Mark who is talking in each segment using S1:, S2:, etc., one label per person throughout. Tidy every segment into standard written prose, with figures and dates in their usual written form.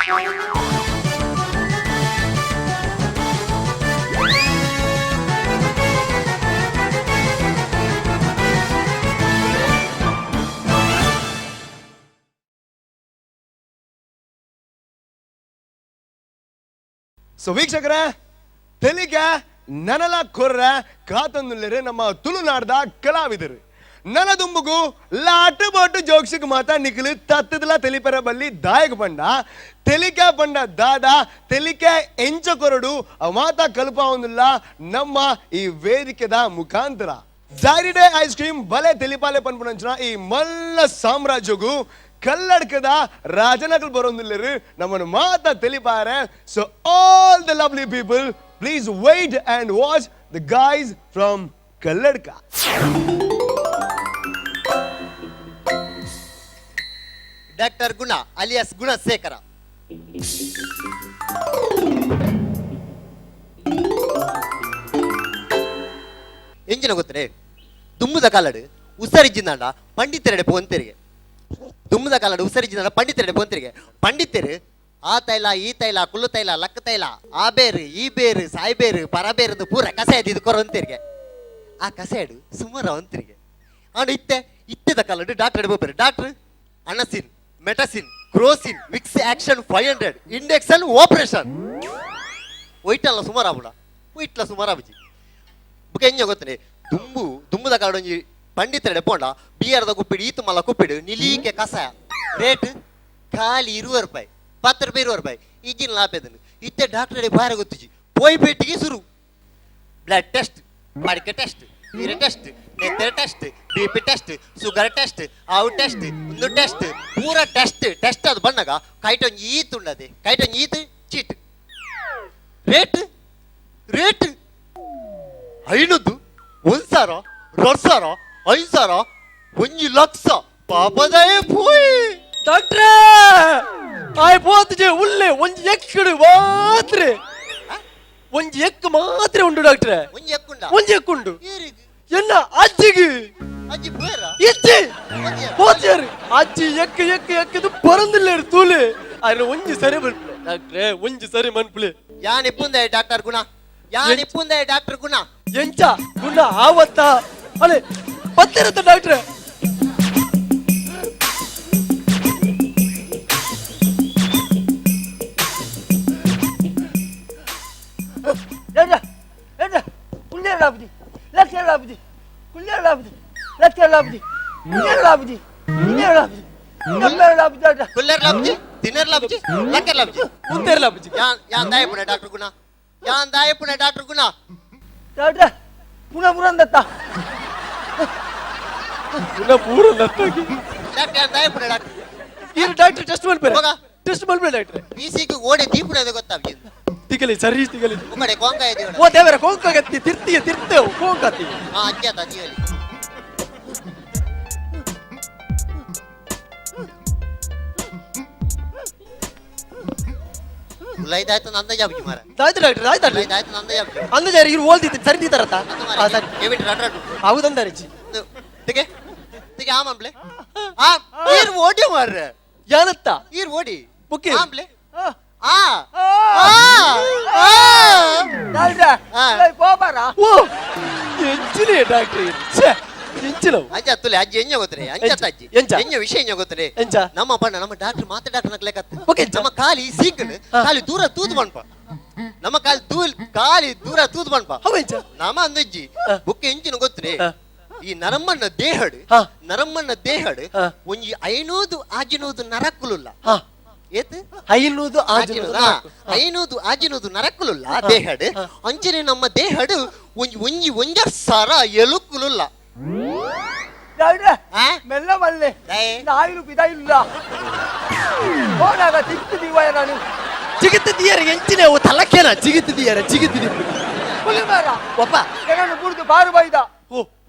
S1: So ವೀಕ್ಷಕರೇ, ತೆಲಿಗೆ ನನಲ ಕೊರ್ರ ಕಾತಂದುಲ್ಲೇರು ನಮ್ಮ ತುಳುನಾಡ್ದ ಕಲಾವಿದರು. ನನದುಂಬುಗು ಲಾಟು ಬೋಟು ಜೋಕ್ಸಿಗೆ ಮಾತ ನಿಖಲು ತತ್ತದಲ ತೆಲಿಪೆರ ಬಲ್ಲಿ ದಾಯಕ ಪಂಡ ತೆಲಿಕೆ ಪಂಡ ದಾದ ತೆಲಿಕೆ ಎಂಚ ಕೊರಡು ಮಾತ ಕಲ್ಪಾವೊಂದಿಲ್ಲ ನಮ್ಮ ಈ ವೇದಿಕೆದ ಮುಖಾಂತರ. ಡೈರಿಡೇ ಐಸ್ ಕ್ರೀಮ್ ಬಲೆ ತೆಲಿಪಾಲೆ ಪನ್ಪುನಂಚಿನ ಈ ಮಲ್ಲ ಸಾಮ್ರಾಜ್ಯಗು ಕಲ್ಲಡ್ಕದ ರಾಜನಗಲ್ ಬರೋದಿಲ್ಲರು ನಮ್ಮನ್ನು ಮಾತ ತಿಳಿಪಾರೆ. So all the lovely people, please wait and watch the guys from Kalladka.
S2: Doctor Guna alias Gunasekara. ಎಂಜಿನ ಗೊತ್ತನೆ ದುಮ್ಮದ ಕಾಲಡು ಉಸರಿಜ್ಜಿಂದಾಂಡ ಪಂಡಿತರೆಡೆ ಪೋಂತೆರಿಗೆ. ದುಮ್ಮದ ಕಾಲಡು ಉಸರಿಜ್ಜಿಂದಾಂಡ ಪಂಡಿತರೆಡೆ ಪೋಂತೆರಿಗೆ. ಪಂಡಿತರು ಆ ತೈಲ ಈ ತೈಲ ಕುಳ್ಳು ತೈಲ ಲಕ್ಕ ತೈಲ ಆ ಬೇರು ಈ ಬೇರು ಸಾಯಿ ಬೇರು ಪರ ಬೇರು ಪೂರ ಕಸಾಯ ಇದು ಕೊರೊಂತೆರಿಗೆ. ಆ ಕಸಾಯಡು ಸುಮಾರು ಅಂತಿರಿಗೆ. ಆಂಡ ಇತ್ತೆ ಇತ್ತೆದ ಕಾಲಡು ಡಾಕ್ಟರ್ ಬೋಪರು. Doctor Anacin Metacin Crocin Vicks action 500 injection operation ಒಯ್ಟಲ್ಲ ಸುಮಾರು ಆಪುಡ ಒಯ್ಟ್ಲ ಸುಮಾರು ಆಪುಜಿ. ಬುಕ್ಕ ಎಂಜ ಗೊತ್ತನೆ ದುಂಬು ದುಂಬುದ ಕಾಲಡ್ ಒಂಜಿ ಪಂಡಿತರೆಡೆ ಪೋಂಡ ಬಿಯರ್ದ ಕುಪ್ಪಿಡು ಈತು ಮಲ್ಲ ಕುಪ್ಪಿಡು ನಿಲೀಕೆ ಕಸಾಯ ರೇಟ್ ಖಾಲಿ 20 ರೂಪಾಯಿ 10 ರೂಪಾಯಿ 20 ರೂಪಾಯಿ ಈಜಿನ ಲಾಭ. ಇತ್ತೆ ಡಾಕ್ಟರ್ ಬಾರೆ ಗೊತ್ತಿಜಿ ಪೋಯ್ ಪೇಟಿಗೆ ಶುರು ಬ್ಲಡ್ ಟೆಸ್ಟ್ ಮಡಿಕೆ ಟೆಸ್ಟ್ ನೀರು ಟೆಸ್ಟ್ ನೆತ್ತರ test B P test sugar test ಅವು ಟೆಸ್ಟ್ ಒಂದು ಟೆಸ್ಟ್ ಪೂರ ಟೆಸ್ಟ್ ಟೆಸ್ಟ್ ಅದು ಬಣ್ಣಗ ಕೈಟೊಂಜಿ ಈತು ಉಂಡದೆ ಕೈಟೊಂಜಿ ಈತು cheat rate rate 500 1,000 2,000 5,000 1 lakh ಪಾಪದಾಯ ಪೋಯ್.
S3: ಡಾಕ್ಟ್ರೇ ಆಯ್ ಪೋತುಜೆ ಉಲ್ಲೆ ಒಂಜಿ ಎಕ್ಕಡು ಮಾತ್ರೆ ಒಂಜಿ ಎಕ್ಕು ಮಾತ್ರೆ ಉಂಡು ಡಾಕ್ಟ್ರೆ.
S2: ಒಂಜಿ ಎಕ್ಕುಂಡ?
S3: ಒಂಜಿ ಎಕ್ಕುಂಡು.
S2: ಏರಿಗ್?
S3: ಎನ್ನ ಅಜ್ಜಿಗೆ.
S2: ಅಜ್ಜಿ ಪೋಯರ?
S3: ಇಜ್ಜಿ ಪೋಚೇರು ಅಜ್ಜಿ ಎಕ್ಕು ಎಕ್ಕು ಎಕ್ಕದು ಪರಂದಿಲ್ಲ ತೂಲೆ ಅರೆ ಒಂಜಿ ಸರಿ ಮನ್ಪುಲೆ ಡಾಕ್ಟ್ರೆ ಒಂಜಿ ಸರಿ ಮನ್ಪುಲೆ.
S2: ಯಾನ್ ಇಪ್ಪುಂದೆ ಡಾಕ್ಟರ್ ಗುಣ ಯಾನ್ ಇಪ್ಪುಂದೆ ಡಾಕ್ಟರ್ ಗುಣ.
S3: ಎಂಚ ಗುಣ ಆವತ್ತ ಅಲೆ ಪತ್ತಿರತ್ತ ಡಾಕ್ಟ್ರೆ.
S2: ಕುಲ್ಲೆರ್ ಲಾಬ್ಜಿ ತಿನ್ನರ್ ಲಾಬ್ಜಿ ಲಕ್ಕರ್ ಲಾಬ್ಜಿ
S3: ಮುಂದೇರ್ ಲಾಬ್ಜಿ.
S2: ಯಾನ್ ಯಾನ್ ದಾಯಪುಣೆ ಡಾಕ್ಟರ್ ಗುಣ ಯಾನ್ ದಾಯಪುಣೆ ಡಾಕ್ಟರ್ ಗುಣ.
S4: ಡಾಕ್ಟ್ರೆ ಪುನಃ ಪುರಂದತ್ತ
S3: ಪುನಃ ಪೂರಂದತ್ತಾಗಿ.
S2: ಡಾಕ್ಟರ್ ಯಾನ್ ದಾಯಪುಣೆ ಡಾಕ್ಟರ್.
S3: ಇರು ಡಾಕ್ಟರ್ ಟೆಸ್ಟ್ ಮಲ್ಪೆ.
S2: ಹೋಗ.
S3: ಟೆಸ್ಟ್ ಮಲ್ಪೆ ಡಾಕ್ಟ್ರೆ.
S2: ಪಿಸಿಗೆ ಓಡಿ ದೀಪುಣೆ ಗೊತ್ತಾಬ್ಜಿ.
S3: ತಿಗಲಿ ಸರಿ ತಿಗಲಿ.
S2: ಉಕ್ಕಡೆ ಕೊಂಗ ಇದೀವಣ.
S3: ಓ ದೇವರ ಕೊಂಕಗತ್ತಿ ತಿರ್ತಿಯ ತಿರ್ತೇವು ಕೊಂಕತ್ತಿ.
S2: ಹಾ ಅಜ್ಜಿ ಆತ ಅಜ್ಜಿ ಹೇಳಿ. ಉಲೈದಾಯ್ತು ನಂದ ಜಾಬ್ಜಿ ಮಾರ.
S3: ಆಯ್ತು ಡಾಕ್ಟರ್ ಆಯ್ತು ಡಾಕ್ಟರ್.
S2: ಉಲೈದಾಯ್ತು ನಂದ ಜಾಬ್ಜಿ.
S3: ಅಂದಾಜು ಇರು ಓಲ್ದಿತ್ತು ಸರಿ ತೀತಾರತ್ತ. ಹಾ ಸರಿ.
S2: ಕೆವಿಟ್ ರಡ್ ರಡ್.
S3: ಹೌದಂದಾರೆ ಜಿ.
S2: ತಿಗೆ ತಿಗೆ ಆಮಂಬ್ಲೆ ಆ ಈರ್ ಓಡಿ ಮಾರ್ರೆ.
S3: ಯಾನತ್ತ
S2: ಈರ್ ಓಡಿ.
S3: ಬುಕ್ಕೆ.
S2: ಆಂಬ್ಲೆ ಆ ಆ ಆ
S4: ಡಾಕ್ಟ್ರೆ ಪೋಬಾರ.
S3: ಓ ಎಂಚಿಲೆ ಡಾಕ್ಟರ್ ಛೇ ಎಂಚಿಲವು.
S2: ಅಂಜ ತುಲೆ ಅಜ್ಜಿ ಎಂಜ ಗೊತ್ತರೆ ಅಂಜ ಅಜ್ಜಿ
S3: ಎಂಚ?
S2: ಎಂಜ ವಿಷಯ ಎಂಜ ಗೊತ್ತರೆ
S3: ಎಂಚ?
S2: ನಮ್ಮ ಬಣ್ಣ ನಮ್ಮ ಡಾಕ್ಟರ್ ಮಾತ್ರ ಡಾಕ್ಟರ್ ನಕ್ಲೆಕತ್ತ.
S3: ಓಕೆ, ಎಂಚ?
S2: ನಮ್ಮ ಕಾಲಿ ಸೀಕಣ್ ಕಾಲಿ ದೂರ ತೂದು ಬಣ್ಪ ನಮ್ಮ ಕಾಲಿ ದೂಲ್ ಕಾಲಿ ದೂರ ತೂದು ಬಣ್ಪ.
S3: ಅವ ಎಂಚ?
S2: ನಮ್ಮ ಅಂದಜ್ಜಿ ಬುಕ್ ಎಂಚಿನ ಗೊತ್ತರೆ ಈ ನರಮ್ಮನ ದೇಹಡು ನರಮ್ಮನ ದೇಹಡು ಒಂಜಿ 500 ಆಜಿನೂದು ನರಕುಲುಲ್ಲ. ಏತ್?
S3: 500 ಆಜಿನೂದು.
S2: 500 ಆಜಿನೂದು ನರಕುಲುಲ್ಲ ದೇಹಡು. ಅಂಚನೆ ನಮ್ಮ ದೇಹಡು ಒಂಜಿ ಒಂಜಿ ಒಂಜ ಸರ ಎಲುಕುಲುಲ್ಲ.
S4: ಡಾಕ್ಟ್ರೆ
S2: ಆ?
S4: ಮೆಲ್ಲ ಮಲ್ಲೆ.
S2: ದಯೆ.
S4: ನಾಯಿಲು ಪಿದ ಇಲ್ಲ ಹೋನಾಗ ತಿಕ್ಕು ದಿವಾಯ ನಾನು.
S3: ಚಿಗಿತ್ತು ದಿಯರ ಎಂಚಿನ ಅವು ತಲಕೇನ ಚಿಗಿತ್ತು ದಿಯರ ಚಿಗಿತ್ತು the
S4: ಹುಲಿ ಮಾರ.
S3: ಒಪ್ಪ.
S4: ಜನನು ಬುಡ್ದು ಬಾರು ಬೈದ.
S3: ಓ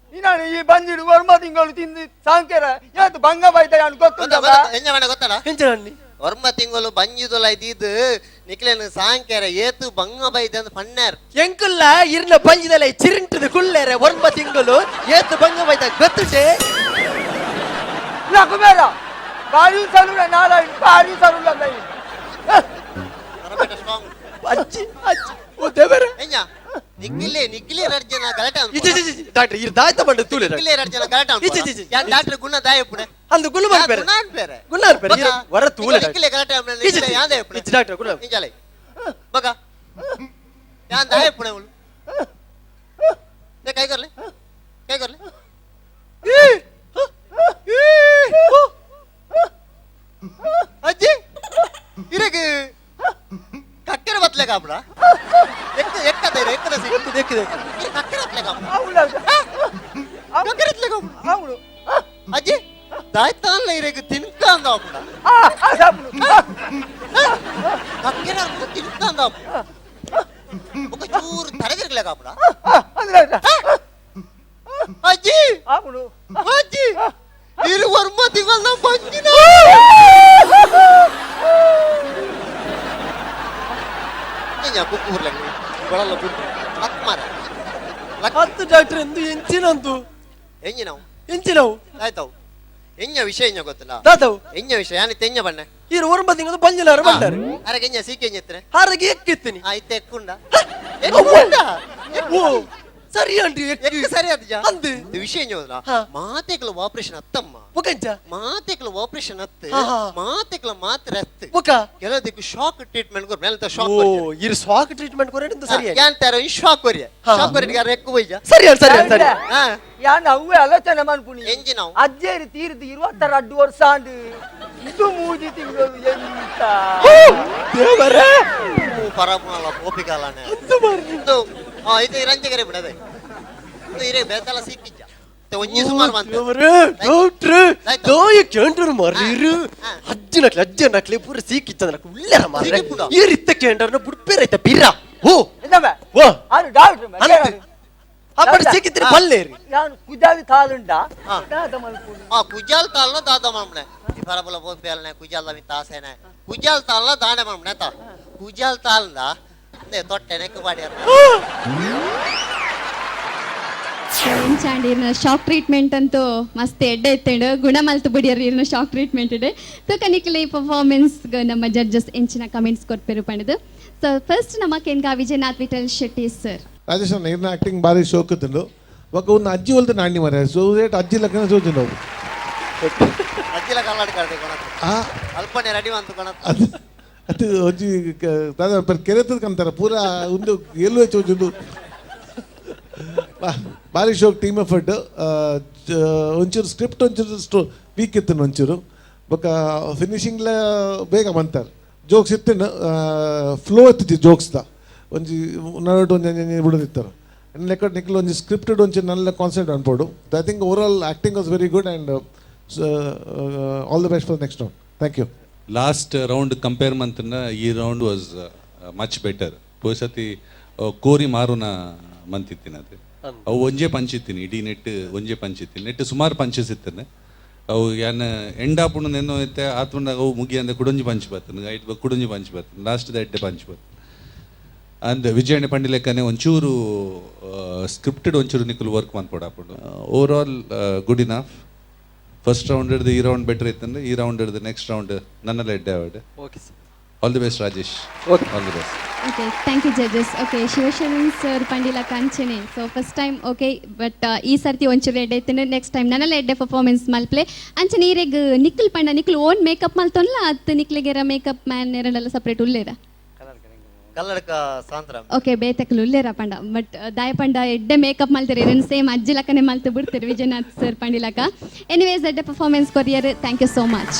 S4: ನಾನು ಈ ಬಂದಿಡು ವರ್ಮ ತಿಂಗಳು ತಿಂದು ಸಾಂಕೇರ ಯಾತು ಬಂಗ ಬೈದ ನಾನು ಗೊತ್ತುಂಟ.
S2: ಎಂಜ ಬೇಡ ಗೊತ್ತಲ್ಲ.
S3: ಎಂಚಿನ ಅಣ್ಣಿ?
S2: ವರ್ಮ ತಿಂಗಳು ಬಂಜಿದುಲ ಇದ್ದಿದ್ದು ನಿಕ್ಲೇನು ಸಾಂಕೇರ ಏತು ಬಂಗ ಬೈದ ಅಂತ ಪಣ್ಣಾರ್.
S3: ಎಂಕುಲ್ಲ ಇರ್ನ ಬಂಜಿದಲೆ ಚಿರಿಂಟದ ಕುಲ್ಲೇರೆ ಒರ್ಮ ತಿಂಗಳು ಏತು ಬಂಗ ಬೈದ ಗೊತ್ತುಟೆ.
S4: ಲಕುಬೇರ ಬಾರಿ ಸಲುಲ ನಾರಾಯಣ ಬಾರಿ ಸಲುಲ ನೈ.
S2: ನರಬೇಟ ಸ್ಟ್ರಾಂಗ್.
S3: ಅಜ್ಜಿ ಅಜ್ಜಿ, ಓ ದೇವರೇ!
S2: ಎಂಜ ನಿಕ್ಕಿಲೆ ನಿಕ್ಕಿಲೆ ಎರಡು ಜನ ಗಲಾಟೆ.
S3: ಇಜ್ಜಿ ಇಜ್ಜಿ, ಇಜ್ಜಿ, ಡಾಕ್ಟರ್, ಇರ್ ದಾಯ್ತ ಬಂಡ ತೂಲೆ ಡಾಕ್ಟರ್.
S2: ನಿಕ್ಕಿಲೆ ಎರಡು ಜನ ಗಲಾಟೆ.
S3: ಇಜ್ಜಿ, ಇಜ್ಜಿ, ಇಜ್ಜಿ.
S2: ಯಾನ್ ಡಾಕ್ಟರ್ ಗುಣ ದಾಯ ಇಪ್ಪುನೆ.
S3: ಅಂದು ಗುಲ್ಲು ಮಾಡ್ಬೇರೆ.
S2: ಗುಣ ಅನ್ಪೇರೆ.
S3: ಗುಣ ಅನ್ಪೇರೆ. ಇರ್ ವರ ತೂಲೆ ಡಾಕ್ಟರ್.
S2: ನಿಕ್ಕಿಲೆ ಗಲಾಟೆ.
S3: ಇಜ್ಜಿ, ಇಜ್ಜಿ.
S2: ಯಾನ್ ದಾಯ ಇಪ್ಪುನೆ?
S3: ಇಜ್ಜಿ ಡಾಕ್ಟರ್, ಗುಣ.
S2: ಇಂಜಾಲೆ ಬಗ, ಯಾನ್ ದಾಯ ಇಪ್ಪುನೆ ಅವಳು? ಕೈ ಕೊರ್ಲೆ, ಕೈ ಕೊರ್ಲೆ.
S3: ಈ, ಹ, ಈ, ಹೋ.
S2: ಅಜ್ಜಿ, ಇರಗ್ ಕಕ್ಕರೆ ಬತ್ಲೆ ಕಾಪುಡ. ಎಕ್ಕ ಎಕ್ಕದ ಇರ ಎಕ್ಕದ ಸಿ.
S3: ಎಕ್ಕುದು, ಎಕ್ಕುದು, ಎಕ್ಕುದು.
S2: ಇರ ಕಕ್ಕರೆ ಬತ್ಲೆ ಕಾಪುಡ.
S4: అవును.
S2: ಕಕ್ಕರೆ ಬತ್ಲೆ ಕಾಪುಡ.
S4: అవును.
S2: ಅಜ್ಜಿ, ದಾಯ್ತಾನ್ಲ ಇರಗ್ ತಿನ್ಕಾಂದ ಆಪುಡ.
S4: ಆ ಆ ಸಾಪುಡು.
S2: ಕಕ್ಕರೆ ಅರ್ಥ ತಿನ್ಕಾಂದ ಆಪುಡ. ఒక ಚೂರು ತರದಿರ್ಗಲೆ ಕಾಪುಡ.
S4: ಅದು ಡಾಕ್ಟರ್.
S2: ಅಜ್ಜಿ.
S4: అవును.
S2: ಅಜ್ಜಿ, ಇರು ವರ್ಮ ತಿಂಗಳ ಬಂಜಿನ ಕುಕ್ಕು ಊರ್ಲಂಗೆ ಗೊಳಲ್ಲ ಬುಡ್ಡು ಲಕ್ ಮಾರ ಲಕ್.
S3: ಹತ್ತು ಡಾಕ್ಟರ್ ಎಂದು ಎಂಚಿನಂತು.
S2: ಎಂಜಿನವು?
S3: ಎಂಚಿನವು?
S2: ಆಯ್ತಾವು, ಎಂಜ ವಿಷಯ ಎಂಜ ಗೊತ್ತಿಲ್ಲ.
S3: ದಾದವು?
S2: ಎಂಜ ವಿಷಯ ಯಾನಿ ತೆಂಜ ಬಣ್ಣೆ?
S3: ಈರು ಒರಂಬ ತಿಂಗಳು ಬಂಜಲಾರ ಬಂಡಾರೆ.
S2: ಅರಗೆ ಎಂಜ ಸೀಕೆ ಎಂಜ ಎತ್ತರೆ?
S3: ಹಾರಗೆ ಎಕ್ಕಿತ್ತೀನಿ.
S2: ಆಯ್ತು, ಎಕ್ಕುಂಡ ಎಕ್ಕುಂಡ.
S3: ಓ ಸರಿ ಅಂಟಿ.
S2: ಎಕ್ಕು ಸರಿ ಅದ್ಜ.
S3: ಅಂದು.
S2: ಇದು ವಿಷಯ ಎಂಜ ಗೊತ್ತಿಲ್ಲ.
S3: ಹಾ.
S2: ಮಾತೆಕ್ಲ ಆಪರೇಷನ್ ಅತ್ತಮ್ಮ.
S3: ಬೊಕಂಚ?
S2: ಮಾತೆಕ್ಲ ಆಪರೇಷನ್ ಅತ್ತು.
S3: ಹಾ, ಹಾ.
S2: ಮಾತೆಕ್ಲ ಮಾತ್ರೆ ಅತ್ತು.
S3: ಬೊಕ?
S2: ಕೆಲದಕ್ಕೆ ಶಾಕ್ ಟ್ರೀಟ್ಮೆಂಟ್ ಕೊರ್ ಮೇಲೆ ಶಾಕ್.
S3: ಓ, ಇರು ಶಾಕ್ ಟ್ರೀಟ್ಮೆಂಟ್ ಕೊರೆ ಸರಿ.
S2: ಯಾನ್ ತಾರ ಈ ಶಾಕ್ ಕೊರಿಯ.
S3: ಹಾ.
S2: ಶಾಕ್ ಕೊರಿಯ ಎಕ್ಕು ಬೈಜ.
S3: ಸರಿ ಅಲ್ಲ, ಸರಿ ಅಲ್ಲ, ಸರಿ.
S2: ಹಾ.
S4: ಯಾನ್ ಅವ್ವೆ ಆಲೋಚನೆ ಮನ್ಪುನಿ.
S2: ಎಂಜಿನವು?
S4: ಅಜ್ಜೇರು ತೀರ್ದು 22 ವರ್ಷ ಆಂಡ್, ಇದು ಮೂಜಿ ತಿಂಗಳು ಎಂತ?
S3: ಓ, ದೇವರೇ!
S2: ಪರಮಾಲ ಪೋಪಿಗಾಲನೆ.
S3: ಅಂದು ಮಾರ್ರೆ.
S2: ಇದು ಆ ಇದು ರಂಜಗರೆ ಬಿಡದೆ, ಇದು ಇರೇ ಬೇತಲ ಸಿಕ್ಕಿಜ್ಜ ಒಂಜಿ ಸುಮಾರು ಬಂತ.
S3: ದೇವರೇ, ಡಾಕ್ಟ್ರೆ!
S2: ಆಯ್ತು.
S3: ದಾಯ ಕೇಂದ್ರ ಮಾರ್ರೀರು.
S2: ಹಾ.
S3: ಅಜ್ಜನಕ್ಲೆ ಅಜ್ಜನಕ್ಲೆ ಪೂರ ಸೀಕಿಚ್ಚನಕ್ಲೆ ಉಲ್ಲೆರ ಮಾರ್ರೆ.
S2: ಸೀಕಿಪ್ಪುಡ.
S3: ಈ ರೀತಿ ಕೇಂದ್ರನ ಬುಡ್ಪೇರ ಐತ ಬಿರ್ರ ಓ.
S4: ಎಂದಮ್ಮ?
S3: ಓ.
S4: ಅದು ಡಾಕ್ಟರ್.
S3: ಅಂತೆ. ಅಪ್ಪಡ ಸೀಕಿತ್ತಿನ ಪಲ್ಲೇರಿ.
S4: ಯಾನ್ ಕುಜಾವಿ ತಾಳುಂಡ.
S2: ಹಾ.
S4: ದಾದ ಮನ್ಪುನಿ?
S2: ಆ ಕುಜಾಲ್ ತಾಲ್ನ ದಾದ ಮಾಮನೆ ಈ ಪರಬಲ ಪೋಪಿಯಾಲನೆ ಕುಜಾಲ್ ಮಿತ್ತ ಆಸೆನೆ ಕುಜಾಲ್ ತಾಲ್ನ ದಾನೆ ಮಾಮನೆ ತಾ ಕುಜಾಲ್ ತಾಲ್ನ ಅಂದೆ ತೊಟ್ಟೆ ನೆಕ್ಕು ಬಾಡಿಯಾರ.
S5: ಎಂಚಾಂಡ್ ಇರ್ನ ಶಾಕ್ ಟ್ರೀಟ್ಮೆಂಟ್ ಅಂತೂ ಮಸ್ತ್ ಎಡ್ಡೆ ಎತ್ತೇಂಡು, ಗುಣ ಮಲ್ತು ಬುಡಿಯರ್ ಇರ್ನ ಶಾಕ್ ಟ್ರೀಟ್ಮೆಂಟ್ ಇದೆ. ತೂಕ ನಿಕ್ಲೆ ಈ ಪರ್ಫಾರ್ಮೆನ್ಸ್ ನಮ್ಮ ಜಡ್ಜಸ್ ಎಂಚಿನ ಕಮೆಂಟ್ಸ್ ಕೊರ್ಪೆರು ಪಂಡದು. ಸೊ ಫಸ್ಟ್ ನಮ್ಮ ಕೆನ್ಗ ವಿಜಯನಾಥ್ ವಿಠಲ್ ಶೆಟ್ಟಿ ಸರ್.
S6: ರಾಜೇಶ್ ಅಣ್ಣ, ಇರ್ನ ಆಕ್ಟಿಂಗ್ ಬಾರಿ ಶೋಕುತ್ತುಂಡು. ఒక ಒಂದು ಅಜ್ಜಿ ಒಲ್ತು ನಾಂಡಿ ಮರ ಸೂರೇಟ್ ಅಜ್ಜಿ ಲಕ್ಕನ ಸೋಚುಂಡು.
S2: ಅಜ್ಜಿಲ ಕಲ್ಲಾಡ್ ಕಡೆ ಕೊಣತ್.
S6: ಆ.
S2: ಅಲ್ಪನೆ ರೆಡಿ ಬಂತು ಕೊಣತ್.
S6: ಅದು ಅದು ಒಂಜಿ ದಾದ ಪರ್ ಕೆರೆತದ ಕಂತಾರೆ ಪೂರ ಒಂದು ಎಲ್ಲೂ ಚೋಚುಂಡು. ಬಾರಿ ಶೋಕ್, ಟೀಮ್ ಎಫರ್ಟ್. ಒಂಚೂರು ಸ್ಕ್ರಿಪ್ಟ್ ಒಂಚೂರು ಸ್ಟೋ ವೀಕ್ ಇತ್ತು ಒಂಚೂರು. ಬೊಕ್ಕ ಫಿನಿಶಿಂಗ್ಲ ಬೇಗ ಬಂತಾರೆ. ಜೋಕ್ಸ್ ಇತ್ತು, ಫ್ಲೋ ಇತ್ತು ಜೋಕ್ಸ್ದ. ಒಂಜಿ ನಡುಟು ಒಂಜಿ ಒಂಜಿ ಬಿಡೋದಿತ್ತಾರೆ ಲೆಕ್ಕ ನಿಕ್ಲು ಒಂಜಿ ಸ್ಕ್ರಿಪ್ಟೆಡ್ ಒಂಚೂರು ನಲ್ಲ ಕಾನ್ಸೆಪ್ಟ್ ಅನ್ಬೋದು. I think overall acting was very good and all the best for next round. Thank you.
S7: Last round compare ಮಂತನ ಈ round was much better. ಪೋಸತಿ ಕೋರಿ ಮಾರುನ ಮಂತಿತ್ತಿನ ಅದು ಅವು ಒಂಜೇ ಪಂಚ್ ಇತ್ತೀನಿ, ಇಡೀ ನೆಟ್ ಒಂಜೇ ಪಂಚ್ ಇತ್ತೀನಿ. ನೆಟ್ ಸುಮಾರು ಪಂಚಸ್ ಇತ್ತನೆ. ಅವು ಯಾನ್ ಎಂಡ್ ಆಪುಂಡು ನೆನ್ನೋ ಇತ್ತೆ ಆತ್ಮಂಡ ಅವು ಮುಗಿ ಅಂದ ಕುಡೊಂಜಿ ಪಂಚ್ ಬರ್ತದೆ, ಐಟ್ ಕುಡೊಂಜಿ ಪಂಚ್ ಬರ್ತದೆ, ಲಾಸ್ಟ್ the ಎಡ್ಡೆ ಪಂಚ್ ಬರ್ತದೆ. ಅಂದ್ ವಿಜಯಣ್ಣ ಪಂಡಿಲೆಕ್ಕನೆ ಒಂಚೂರು ಸ್ಕ್ರಿಪ್ಟೆಡ್ ಒಂಚೂರು ನಿಕ್ಕಲು work ಮನ್ಪೊಡಾಪುಂಡು. Over all good enough. First round ಹಿಡ್ದು ಈ ರೌಂಡ್ ಬೆಟರ್ ಇತ್ತಂದ್ರೆ ಈ ರೌಂಡ್ ಹಿಡ್ದು ನೆಕ್ಸ್ಟ್ ರೌಂಡ್ ನನ್ನೆಲ್ಲ ಎಡ್ಡೆ award.
S3: Okay sir.
S7: All the best, Rajesh.
S3: Okay.
S7: All the best.
S5: Okay, thank you judges. Okay, Shivasharan sir ಪಂಡಿಲ ಕಂಚನೆ. So first time okay, but ಈ ಸರ್ತಿ ಒಂಚೂರು ಎಡ್ಡೆ ಇತ್ತು. ನೆಕ್ಸ್ಟ್ ಟೈಮ್ ನನ್ನೆಲ್ಲ ಎಡ್ಡೆ ಪರ್ಫಾರ್ಮೆನ್ಸ್ ಮಲ್ಪ್ಲೆ. ಅಂಚನೆ ಈರೆಗ್ ನಿಕ್ಕಲ್ ಪಂಡ ನಿಕ್ಕಲ್ ಓನ್ ಮೇಕಪ್ ಮಲ್ತೊನ್ಲ ಅತ್ತು ನಿಕ್ಲಿಗೆರ ಮೇಕಪ್ ಮ್ಯಾನ್ ಎರಡೆಲ್ಲ ಸಪ್ರೇಟ್ ಉಲ್ಲೇರ?
S2: ಕಲ್ಲಡ್ಕ ಸಾಂತ್ರ.
S5: ಓಕೆ, ಬೇತಕ್ಲು ಉಲ್ಲೇರ ಪಂಡ. ಬಟ್ ದಾಯ ಪಂಡ ಎಡ್ಡೆ ಮೇಕಪ್ ಮಲ್ತಾರೆ, ಎರನ್ ಸೇಮ್ ಅಜ್ಜಿ ಲಕ್ಕನೆ ಮಲ್ತು ಬಿಡ್ತಾರೆ ವಿಜಯನಾಥ್ ಸರ್ ಪಂಡಿಲಕ. ಎನಿವೇಸ್, ಎಡ್ಡೆ performance courier. Thank you so much.